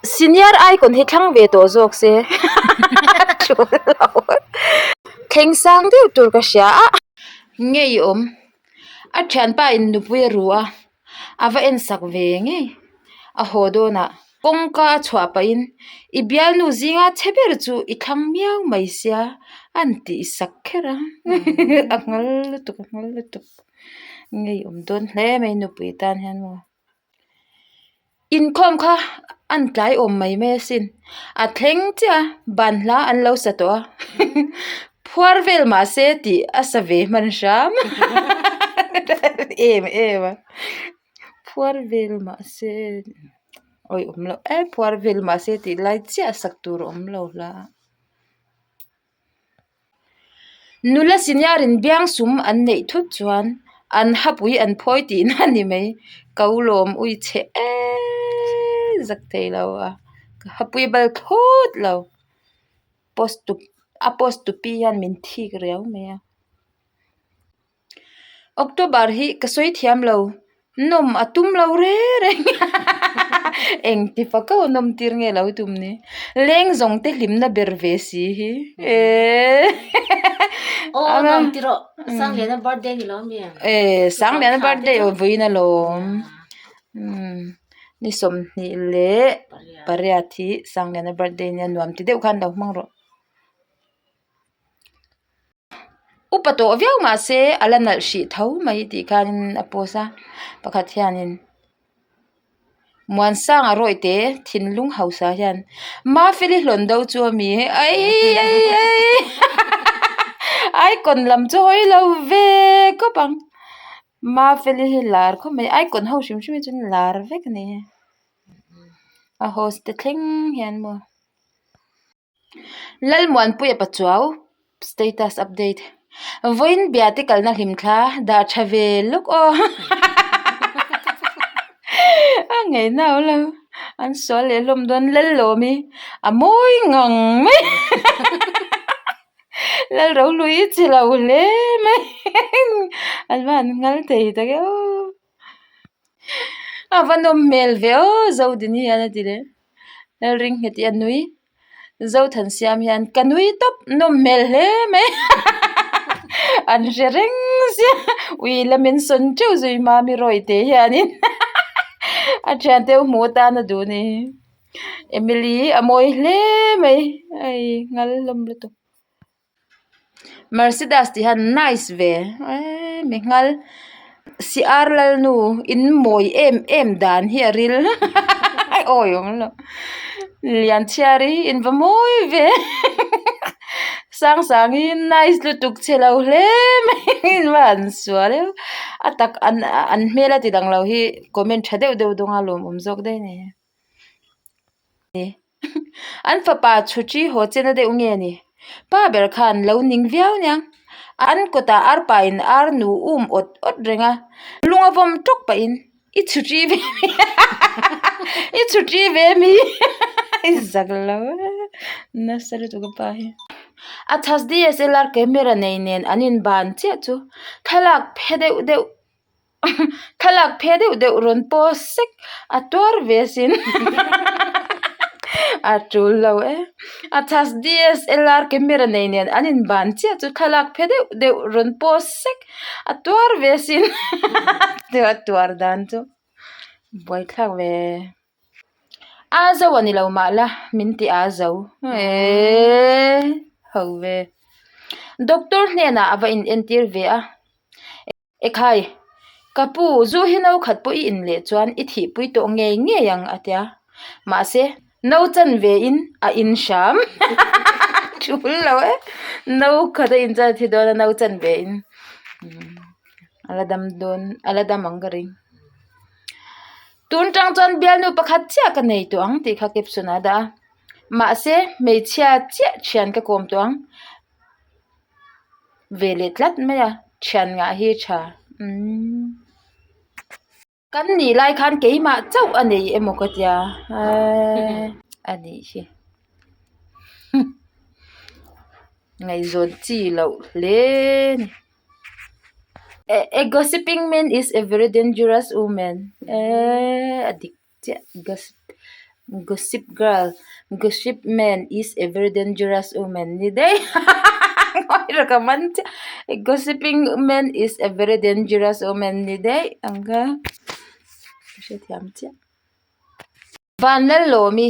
Senior icon hi thlang ve tawh zawk se thleng sang deuh tur ka hria a. Ngeiawm a thianpa in nupui a ru a a va en sak ve ngei a haw dawnah kawngka a chhuah pahin i bialnu zinga che ber chu i thlang miau mai sia a han tih sak kher a a nghal lutuk a nghal lutuk ngeiawm dawn hle mai nupui tan hian maw. Inkhawm kha an tlai awm mai mai asin a thleng chiah a ban hla an lo sa tawh a phuar vel mahse tih a sa ve hman hram em em a phuar vel mahse awi awm loh e phuar vel mahse tih lai chiah sak tur a awm lo hla. Nula senior-in biangsum an neih thut chuan an hapui an phawi tihna a ni mai. Ko lawm ui chhe eeee zak thei lo a, ka hapui bal thlawt lo. Post tu a post tu pi hian min thik riau mai a. October hi ka sawi thiam lo, nawm a tum lo reng reng engti fa ko nawm tir nge lo tum ni leng zawng te hlimna ber ve si hi eee Aw nawm ti rawh Sangliana birthday ni lo mi ee Sangliana birthday aw vawiin alawm umm ni 20 leh pariat hi Sangliana birthday nia nuam ti deuh khan lo hmang rawh. Upa tawh viau mahse a la nalh hrih tho mai tih khanin a post a pakhat hianin Muansanga rawihte thinlung hausa hian Mafeli hlawn do chu a mi aii aii aii icon lam chu hawi lo ve khawp ang Mafeli hi lar khawp mai icon ho hrim hrim hi chuan lar vek a ni a host te thleng hian maw. Lalmuanpuia Pachuau status update Vawiin biate kalna hlim thla dah tha ve lawk aw a ngaihna a awm lo an sual leh hlawm dawn Lallawmi a mawi ngang mai Lalrohlui i che lo hle mai an va han nghal thei tak e aw a va nawm hmel ve aw Zodini hian a ti leh Lalringnghet hi a nui. Zothansiam hian ka nui tawp nawm hmel hle mai an hre reng sia ui la min sawn teuh zui mami rawih te hianin a thian te hmuh atan a duh ni Emily a mawi hle mai hei nghal hlawm lutuk. Mercedes tih hian nice ve eee mi nghal si ar lalnu in mawi em em dan hi a ril awi awm lo lian chhiar hi in va mawi ve sang sang hi nice lutuk chhe lo hle mai in va han sual em a tak an an hmel a ti dang lo hi comment tha deuh deuh dawnga lawmawm zawk daih a ni. An fapa chhuṭi haw chena deuh nge ni? Pa ber khan lo ning viau nia. An kawtah arpa in ar nu um awt awt reng a, lung a vawm tawk pahin i chhuṭi ve mi i chhuṭi ve mi i zak lo nasa lutuk a pa hi. A chhas DSLR camera nei nen an inban chiah chu thlalak phe deuh deuh. Thlalak phe deuh deuh rawn post sek a tuar ve asin a tul lo e a chhas DSLR camera nei nen an in ban chiah chu thlalak phe deuh deuh rawn post sek a tuar ve asin a tuar dan chu buaithlak ve a zo a ni lo mah la min ti a zo eee ho ve doctor hnenah a va in entir ve a. Ekhai, ka pu, zu hi no khat pawh i in leh chuan i thihpui tawh ngei ngei ang a tia. Mahse, no chan ve in a in hram. Thul lo e. No khat a in chuan a thi dawn a, no chan ve in a la dam dawn, a la dam ang ka ring. Tun tang chuan bialnu pakhat chiah ka nei tawh ang tih kha caption ah a dah a. Mahse, hmeichhia chiah thian ka kawm tawh ang. Ve leh tlat mai a thian ngah hi tha umm kan nih lai khan keimah chauh a nei emaw ka tia eee a nih hi ngaihzawn chi loh hle a ni a gossiping man is a very dangerous woman eee a dik chiah gossip. Gossip girl, gossip man is a very dangerous woman ni daih ngawi rawh ka man chiah gossiping man is a very dangerous woman ni daih ang kha ka hrethiam chiah. Vanlalawmi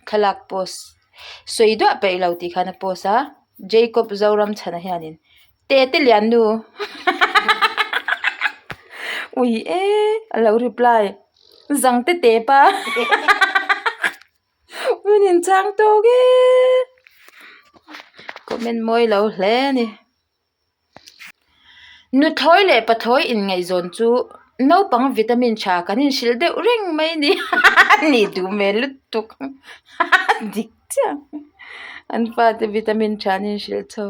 thlalak post sawi duah peih lo tih khan a post a Jacob Zoramchhana hianin Tete lian nu ui e a lo reply zang te te pa hun in chang tawk e comment mawi lo hle a ni nuthlawi leh pathlawi inngaihzawn chu naupang vitamin tha kan inhrilh deuh reng mai a ni ni duh hmel lutuk dik chiah an fate vitamin tha an inhrilh chho.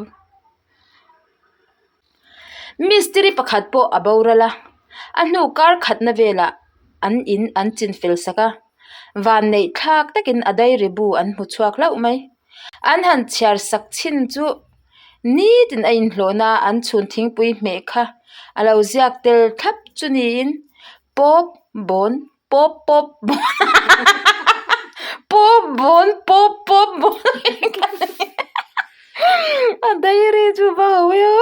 Mistiri pakhat pawh a boral a, a hnu kar khatna velah an in an chin fel sak a, van neih thlak takin a diary bu an hmu chhuak hlauh mai. An han chhiar sak chhin chu nitin a inhlawhna an chhun thingpui hmeh kha a lo ziak tel thlap chu niin pawp bawn pawp pawp bawn pawp bawn pawp pawp bawn a diary chu va ho e aw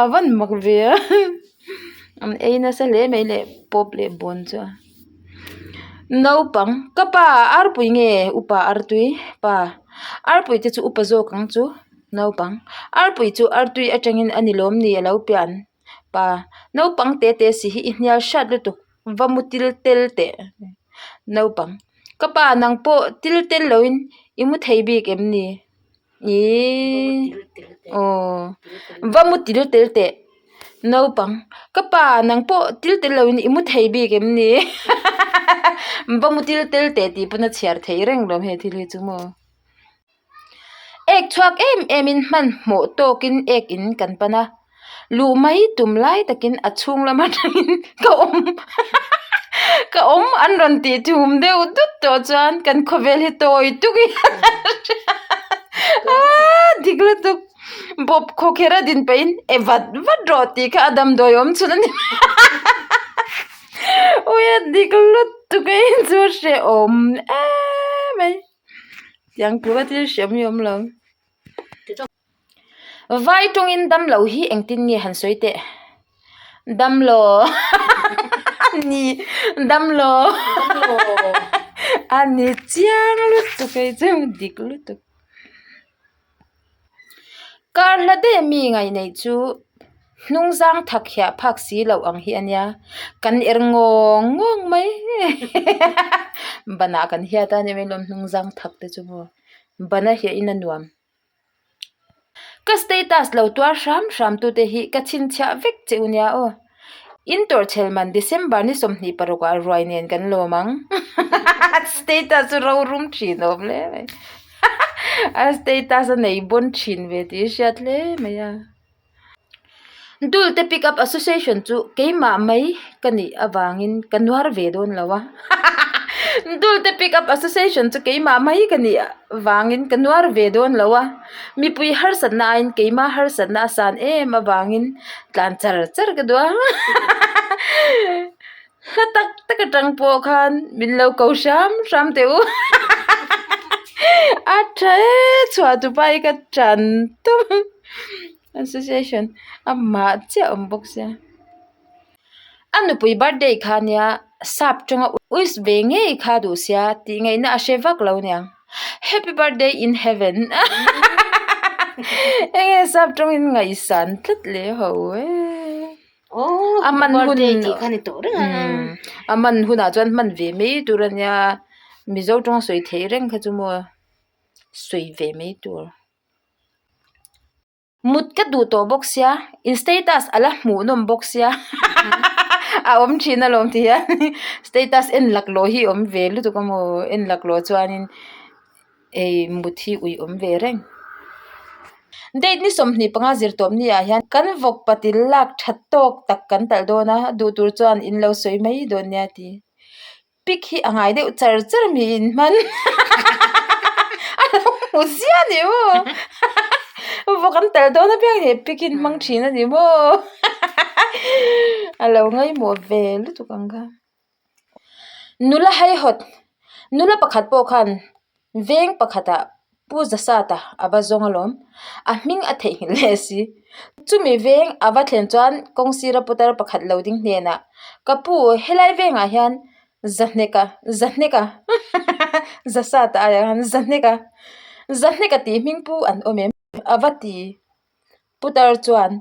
a van mak ve a an ei nasa hle mai le pawp leh bawn chu a naupang ka pa arpui nge upa artui pa arpui te chu upa zawk ang chu naupang arpui chu artui atangin a ni lawm ni a lo pian. Pa naupang te te si hi i hnial hriat lutuk va mu til tel teh naupang ka pa nang pawh til tel lo in i mu thei bik em ni ihh aw va mu til tel teh naupang ka pa nang pawh til tel lo in i mu thei bik em ni va mu til tel teh tih pawn a chhiar theih reng lo he thil hi chu maw. Ek chhuak em em in hmanhmawh tawkin ek in kan pan a, luh mai tum lai takin a chhung lam atangin ka awm ka awm an rawn tih thum deuh dut tawh chuan kan khawvel hi tawi tuk in aaa dik lutuk bawp khawkher a din pahin e vat vat rawh tih kha a damdawi awm chhun a ni ui a dik lutuk a inchu a hrehawm em mai. Tiang tura thil hriam hi a awm lo. Vai tawngin damlo hi engtin nge han sawi teh? Damlo ni damlo a ni chiang lutuk hei chu dik lutuk. Kar hla daih a mi ngaih neih chu hnung zang thak hiah phak si loh ang hi a nia, kan er ngawng ngawng mai banah kan hiat a ni mai lawm hnung zang thak te chu maw bana hiah in a nuam. Ka status lo tuar hram hram tu te hi ka chhinchhiah vek che u nia aw. In tawrhchhel man December ni 26 ah ruai nen kan lawm ang. Status chu rorum thin a awm hle mai. A status a nei bawn thin ve tih a hriat hle mai a. Dulte Pick Up Association chu keimah mai ka nih avangin ka nuar ve dawn lo a. Dulte Pick Up Association chu keimah mai ka nih vangin ka nuar ve dawn lo a. Mipui harsatna aiin keimah harsatna a san em avangin tlan char char ka duh a. Hla tak tak atang pawh khan min lo ko hram hram teh u. A tha e chhuah tu pa hi ka tan tawp association amah chiah a awm bawk sia. A nupui birthday kha nia sap tawnga wish ve ngei kha duh sia tih ngaihna a hre vak lo niang happy birthday in heaven enge sap tawngin ngaihsan tlat leh ho e. A hman hun a hman hunah chuan hman ve mai tur a nia mizo tawng a sawi theih reng kha chu maw sawi ve mai tur. Mut ka duh tawh bawk sia in status a la hmuh nawm bawk sia a awm thin alawm ti hian status en laklawh hi a awm ve lutuk a maw en laklawh chuanin ei mut hi ui awm ve reng. Date ni 25 zir tawp ni ah hian kan vawk patil lak that tawk tak kan talh dawn a duh tur chuan in lo sawi mai dawn nia ti. Pic hi a ngai deuh char char mi in hman a lo hmu ziah a ni maw vawk an talh dawn apiang he pic hi an hmang thin a ni maw a lo ngaimawh ve lutuk ang kha. Nula haihawt, nula pakhat pawh khan veng pakhatah Pu Zasata a va zawng alawm, a hming a theihnghilh leh si. Chumi veng a va thlen chuan kawng sira putar pakhat lo ding hnenah, Ka pu, helai vengah hian Zahneka, Zahneka, Zasata aiah khan Zahneka, Zahneka tih hming pu an awm em? A va ti. Putar chuan,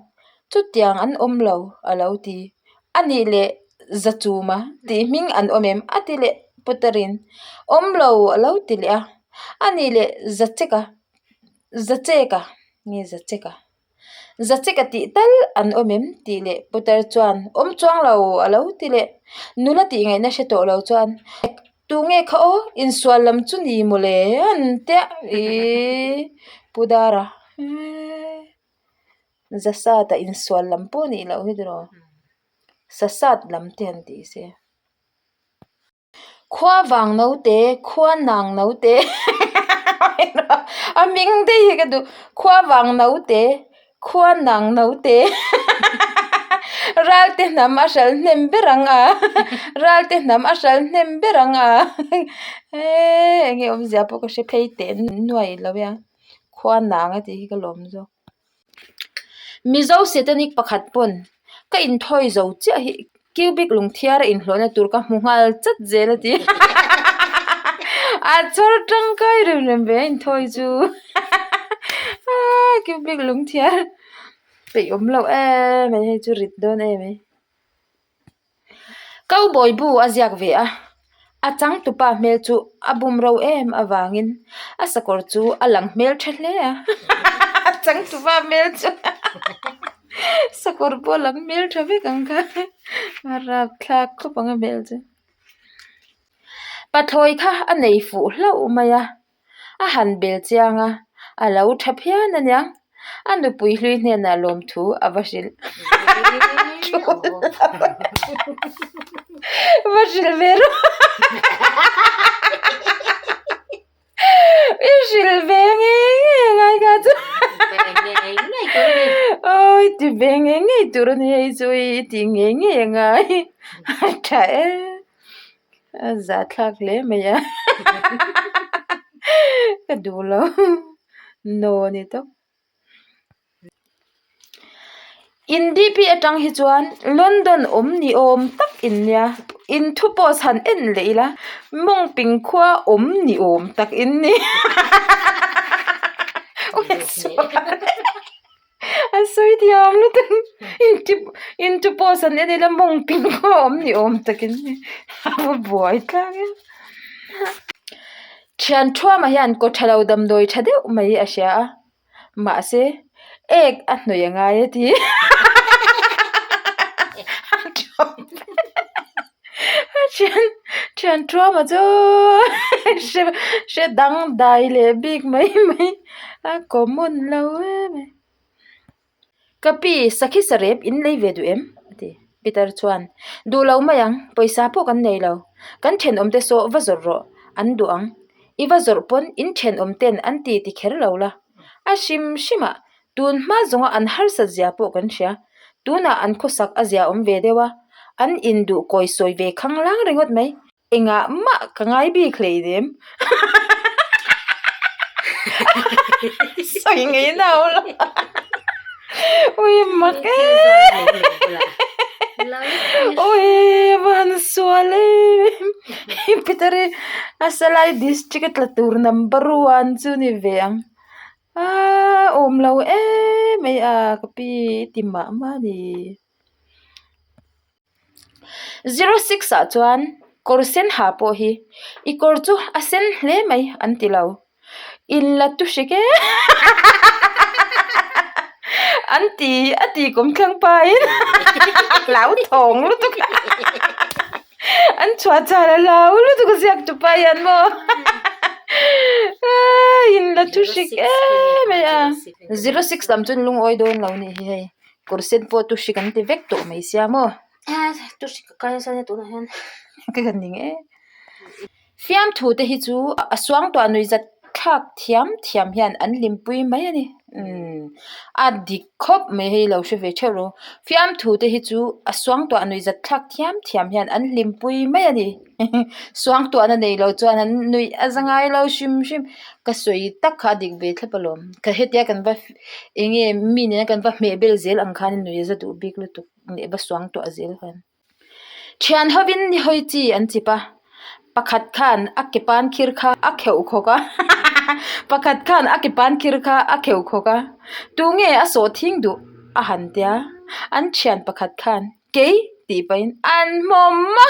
Chutiang an awm lo, a lo ti. A nih leh Zachuma tih hming an awm em? a ti leh Putarin, Awm lo, a lo ti leh a. A nih leh Zacheka, Zacheka, nge Zacheka? Zacheka tih tal an awm em? tih leh Putar chuan, Awm chuang lo, a lo ti leh. Nula tih ngaihna hre tawh lo chuan, Tunge kha aw, insual lam chu ni mawle an tia ih Pu Dara eee Zasat a insual lam pawh nih loh hi tiraw Sasat lam te han tih se Khua vang naute khua nang naute a hming daih hi ka duh khua vang naute. Khua nang naute Ralte hnam a hral hnem ber ang a Ralte hnam a hral hnem ber ang a eee eng nge awmzia pawh ka hre phei teh nuai lo e a khua nang a tih hi ka lawm zawk. Mizo Satanic pakhat pawn ka inthawi zo chiah hi Cubic lungthiara inhlawhna tur ka hmu nghal chat zel a ti. A chawr tangkai rem rem ve a inthawi chu. Cubic lungthiar peih awm loh em mai hei chu rit dawn em mai. Cowboy bu a ziak ve a, a changtupa hmel chu a bum ro em avangin a sakawr chu a lang hmel tha hle a. A changtupa hmel chu. Sakawr pawh a lang hmel tha vek ang kha a rapthlak khawp ang a hmel chu. Pathlawi kha a nei fuh hlauh mai a, a han bel chiang a, a lo tha phian a niang. A nupui hlui hnenah lawmthu a va hrilh va hrilh ve rawh. I hrilh ve ngei ngei a ngai kha chu awi ti ve ngei ngei tur a ni hei chu i tih ngei ngei a ngai a tha e a zahthlak hle mai a ka duh lo no a ni tawp. In DP atang hi chuan London awm ni awm tak in nia in thu post han en leh ila mawngping khua awm ni awm tak in ni a sawi thiam lutuk in thu post han en ila mawngping khua awm ni awm tak in ni a va buai tlang em. Thian thuama hian kaw tha lo damdawi tha deuh mai a hria a. Mahse, ek a hnawih a ngai a ti. A thian thian thuama chu hre hre dang dai leh bik mai mai a common lo em mai. Ka pi, sakhi sarep in lei ve duh em? a ti. Peter chuan, Duh lo mai ang, pawisa pawh kan nei lo. Kan thenawmte saw va zawrh rawh, an duh ang. I va zawrh pawn in thenawm ten an ti ti kher lo la. A hrim hrimah, tun hma zawnga an harsat zia pawh kan hria. Tunah an khawsak a zia awm ve deuh a, an induh kawi sawi ve khanglang ringawt mai. Engah mah ka ngai bik hleinem. Sawi ngei nau lo. Ui mak e. Ui a va han sual em. Peter hi a salai district a tla tur number one chu ni ve ang. Aa awm lo em mai a ka pi ti mah mah a ni. 06 ah chuan kawr sen ha pawh hi i kawr chu a sen hle mai an ti lo in la tu hrik e an ti a ti kum thleng pahin hlauthawng lutuk an chhuah chal a hlau lutuk a ziak tu pa hian maw in la thu hrik em mai a 06 lam chu an lungawi dawn lo a nih hi hei. Kawr sen pawh tu hrik an ti vek tawh mai sia maw? Tu hrik ka kai nasa ania tunah hian. Ka han ning e. Fiamthu te hi chu a suangtuah nuih zat. thlak thiam thiam hian an hlimpui mai a ni. Umm a dik khawp mai hei lo hre ve theuh rawh. Fiamthu te hi chu a suangtuah nuihzat thlak thiam thiam hian an hlimpui mai a ni. Suangtuahna nei lo chuan an nuih a za ngai lo hrim hrim. Ka sawi tak kha a dik ve thlap alawm. Ka hetia kan va eng nge mi nena kan va hmeh bel zel ang khan nuih a za duh bik lutuk leh va suangtuah zel khan. Thian hovin ni hawi chi an chip a, pakhat khan a ke pan khir kha a kheuh khawk a, pakhat khan a ke pan khir kha a kheuh khawk a, tunge a sawh thing duh a han tia, an thian pakhat khan kei tih pahin an hmawm a,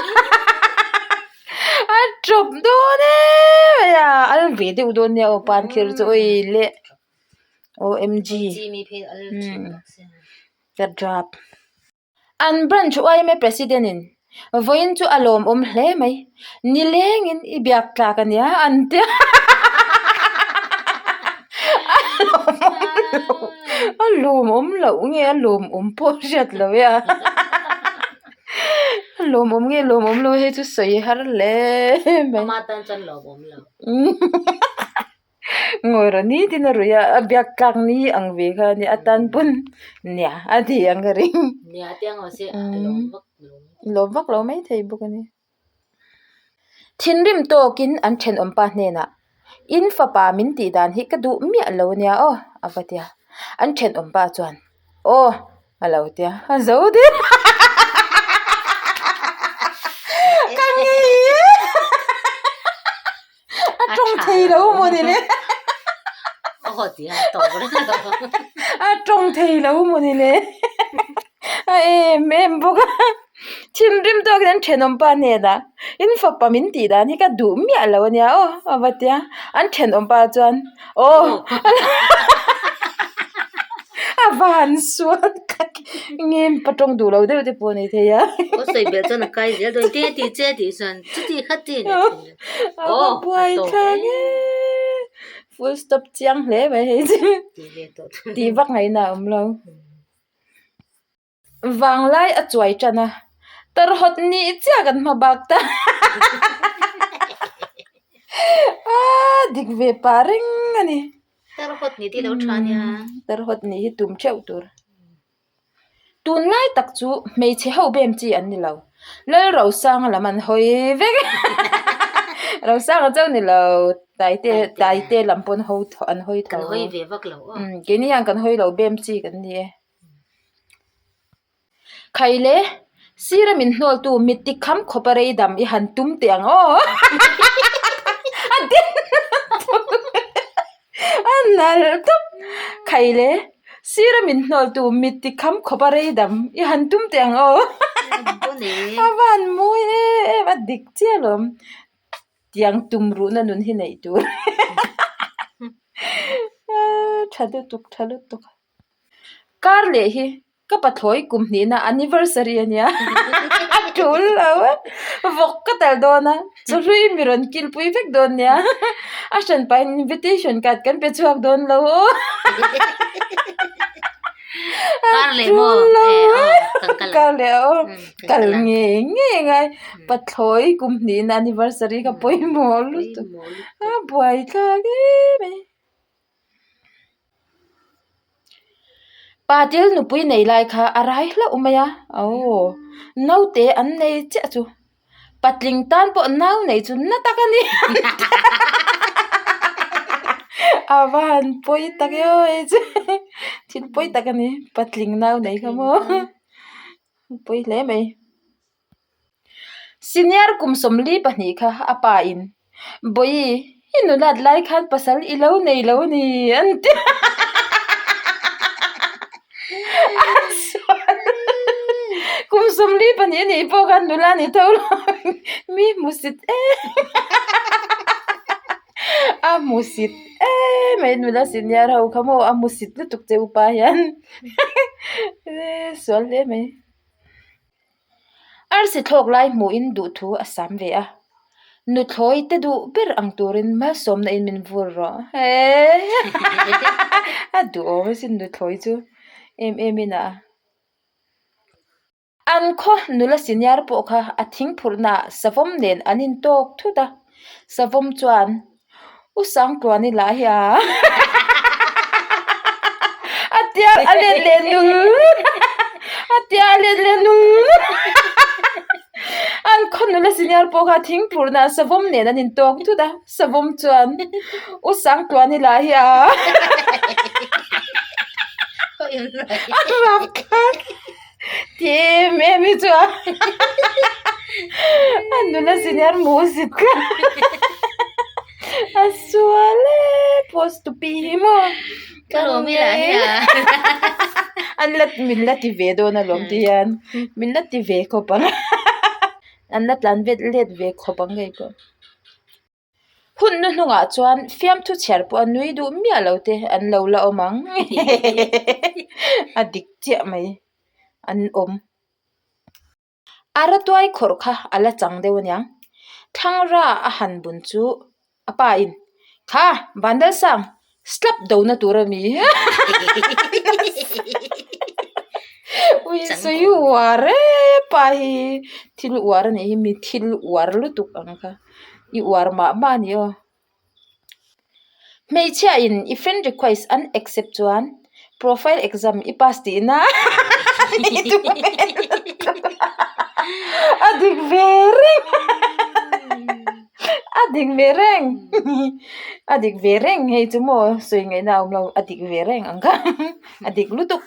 a tawp dawn em a, al ve deuh dawn nia aw pan khir chu awi le OMG ka drap. An branch yma president in vawiin chu a lawmawm hle mai, nilengin i biak tlak a nia an ti a a lawmawm loh a lawmawm loh nge a lawmawm pawh hriat loh e a a lawmawm nge lawmawm loh hei chu sawi har hle mai. Ama tan chuan lawmawm lo. Ngawi rawh ni tin a ruih a, a biak tlak ni ang ve kha a nia a tan pawn nia a ti ang ka ring. Nia te ang mahse a lawm vak lo. Lawm vak lo mai thei bawk a ni. Thinrim tawkin an thenawmpa hnenah in fapa min tih dan hi ka duh miah lo a nia aw a va ti a, an thenawmpa chuan aw a lo ti a, a zo der ka ngei e. A tawng thei lo maw ni le? A tawng thei lo maw ni le? A em em bawk a. Thinrim tawkin an thenawm pa hnenah in fapa min tih dan hi ka duh miah lo a nia aw a va ti a. An thenawm pa chuan aw a va han sual tak nge pa tawng duh lo deuh te pawh a ni thei a. Aw sawi belh chuan a kai zel dawn te ti che tih chuan chuti kha ti a ni thei. A va buai thlak e full stop chiang hle mai hei chu tih vak ngaihna a awm lo vanglai a chuai tan a tarhawt nih chiah kan hma bak ta a dik ve pah reng a ni tarhawt nih te lo tha nia tarhawt nih hi tum theuh tur. Tunlai tak chu hmeichhe ho bem chi an ni lo. Lalrosanga lam an hawi vek a, Rosanga chauh ni lo, Taite Taite lam pawn ho an hawi tho. Kan hawi ve vak lo aw. Umm keini hian kan hawi lo bem chi kan ni e. Khaile, sira min hnawltu mitti kham khawp a rei dam i han tum teh ang aw. A din A nalh tawp. Khaile, sira min hnawltu mit ti kham khawp a rei dam i han tum teh ang aw. A van mawi em em a dik chiah alawm. Tiang tum ruhna nun hi neih tur. Tha lutuk tha lutuk. Kar leh hi Ka pathlawi kum hnihna anniversary a nia a tul lo e vawk ka tel dawn a chawhlui mi rawn kilpui vek dawn nia a hran pahin invitation card kan pe chhuak dawn lo aw a tul lo e kar leh aw kal ngei ngei ngai pathlawi kum hnihna anniversary kha pawimawh lutuk a buaithlak em mai. Patil nupui nei lai kha a rai hlauh mai a, aw naute an nei chiah chu patling tan pawh nau nei chu na tak a ni a va han pawi tak e aw hei chu thil pawi tak a ni patling nau nei kha maw pawi hle mai. Senior kum 42 kha a pa in, Bawihi, i nulat lai khan pasal i lo nei lo ni an ti a sual kum 42 a nih pawh khan nula ni tho lo mi hmusit em a hmusit em mai nula senior ho kha maw a hmusit lutuk che upa hian sual hle mai. Arsi thlawk lai hmuhin duhthu a sam ve a, nuthlawi te duh ber ang turin malsawmna in min vur rawh a duhawm asin nuthlawi chu em em in a. An khaw nula senior pawh kha a thingphurhnaah savawm nen an intawk thut a, savawm chuan. U Sangtluani lah hi a a tia a let leh nul a tia a let leh nul an khaw nula senior pawh kha thingphurhna savawm nen an intawk thut a savawm chuan U Sangtluani lah hi a a rap thlak. Ti em em hi chu a a nula senior mu zit kha a sual e post tu pi hi maw Ka lawm i lah hi a an la min la ti ve dawn alawm ti hian min la ti ve khawp ang an la tlan vet let ve khawp ang ngei pawh. Hun nu hnungah chuan fiamthu chhiar pawh a nui duh miah lo te an lo la awm ang a dik chiah mai an awm. A ratuai khawrh kha a la chang deuh aniang Thangra a han bun chu a pa in kha Vandalsang slap do na tur a mi ui sawi uar e pa hi thil uar a nih hi mi thil uar lutuk ang kha. I uar mah mah a ni aw. Hmeichhia in i friend request an accept chuan profile exam i pass tihna ni duh hmel a dik ve reng a dik ve reng a dik ve reng hei chu maw sawi ngaihna a awm lo a dik ve reng ang kha a dik lutuk.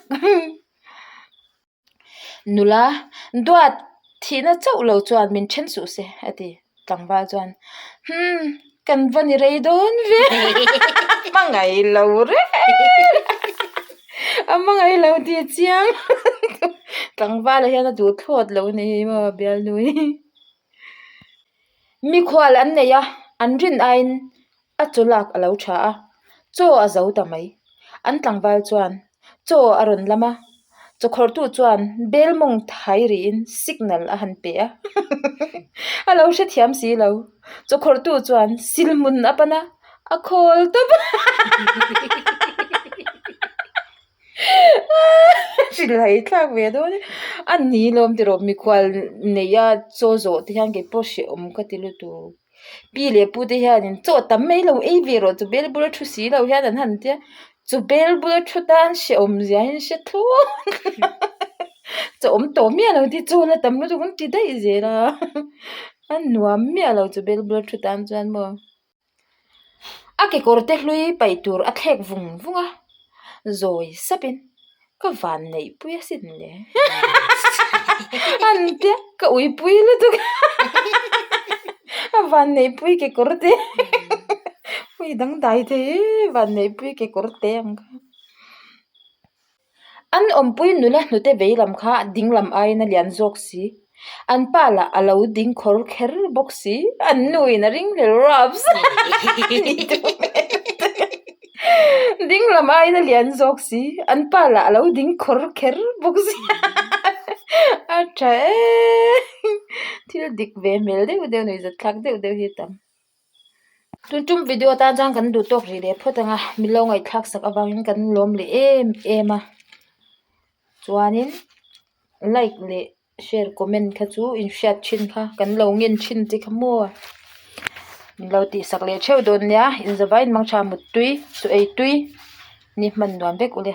Nula, Duat, thihna chauh lo chuan min then suh se, a ti. Tlangval chuan, Humm, kan va ni rei dawn ve, hmangaih lo reng a hmangaih lo tih chiang tlangvala hian a duh thlawt lo a ni hi maw bialnu hi. Mikhual an nei a, an rin aiin A chaw lak a lo tha a, chaw a zo ta mai. An tlangval chuan chaw a rawn lam a, chawkhawrhtu chuan bel mawng thai rihin signal a han pe a, a lo hrethiam si lo. Chawkhawrhtu chuan silhmun a pan a, a khawl tawp a. Hrilhai thlak ve dawn e. A ni lawm tiraw mikhual neia chaw zawh te hian keipawh hrehawm ka ti lutuk. Pi leh pu te hianin chaw tam mai lo ei ve rawh chu bel bula thu si lo hian an han tia chu bel bula thu tan hrehawm zia hi an hre thlawt chaw awm tawh miah lo te chaw la tam lutuk an ti daih zel a a nuam miah lo chu bel bula thu tan chuan maw. A kekawr te hlui paih tur a thlek vung vung a, zawi sapin ka van neih pui asin le an tia ka ui pui lutuk a van neih pui kekawr te ui dangdai thei e van neih pui kekawr te ang kha. An awmpui nula hnute vei lam kha ding lam aiin a lian zawk si. An pa lah a lo ding khawr kher bawk si. An nuin a ring hlel raps. Ding lam aiin a lian zawk si. An pa lah a lo ding khawr kher bawk si. A tha e. Thil dik ve hmel deuh deuh nuihzatthlak deuh deuh hi a tam. Tun tum video atan chuan kan duh tawk rih leh phawt ang a min lo ngaihthlak sak avangin kan lawm leh em em a chuanin like leh share comment kha chu in hriat thin kha kan lo ngen thin che kha maw min lo tih sak leh theuh dawn nia inzavaiin mangtha muttui chu ei tui ni hman nuam vek ule.